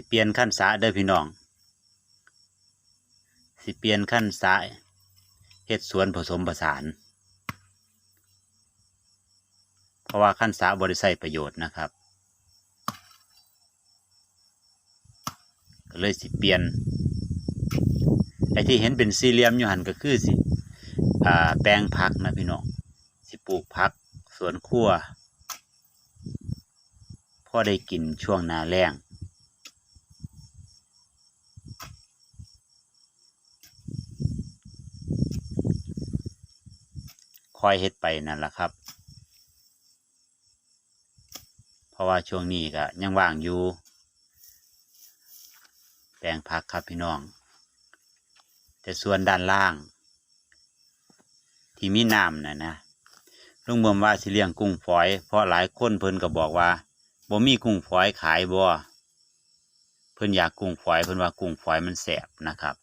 ຊິປ່ຽນຄັນສະເດີພີ່ນ້ອງ, ຊິປ່ຽນຄັນສະເຮັດສວນຜະສົມປະສານ ເພາະວ່າຄັນສະບໍ່ໄດ້ໃຊ້ປະໂຫຍດນະຄັບ ກໍເລີຍຊິປ່ຽນ. ໄອ້ທີ່ເຫັນເປັນສີ່ຫຼ່ຽມຢູ່ຫັ້ນກໍຄືຊິ ອ່າ ແປງຜັກນະພີ່ນ້ອງ, ຊິປູກຜັກສວນຄົວ ພໍໄດ້ກິນຊ່ວງໜ້າແລ້ງ. ຄ່ອຍເຮັດໄປນັ້ນລະຄັບ ເພາະວ່າຊ່ວງນີ້ກະຍັງວ່າງຢູ່ ແປງຜັກຄັບພີ່ນ້ອງ. ແຕ່ສ່ວນດ້ານລ່າງທີ່ມີນ້ຳນັ້ນນະ ລຸງເບິ່ມວ່າຊິລ້ຽງກຸ້ງຝອຍ ເພາະຫຼາຍຄົນເພິ່ນກໍບອກວ່າ ບໍ່ມີກຸ້ງຝອຍຂາຍບໍ່? ເພິ່ນຢາກກຸ້ງຝອຍ ເພິ່ນວ່າກຸ້ງຝອຍມັນແຊບນະຄັບ.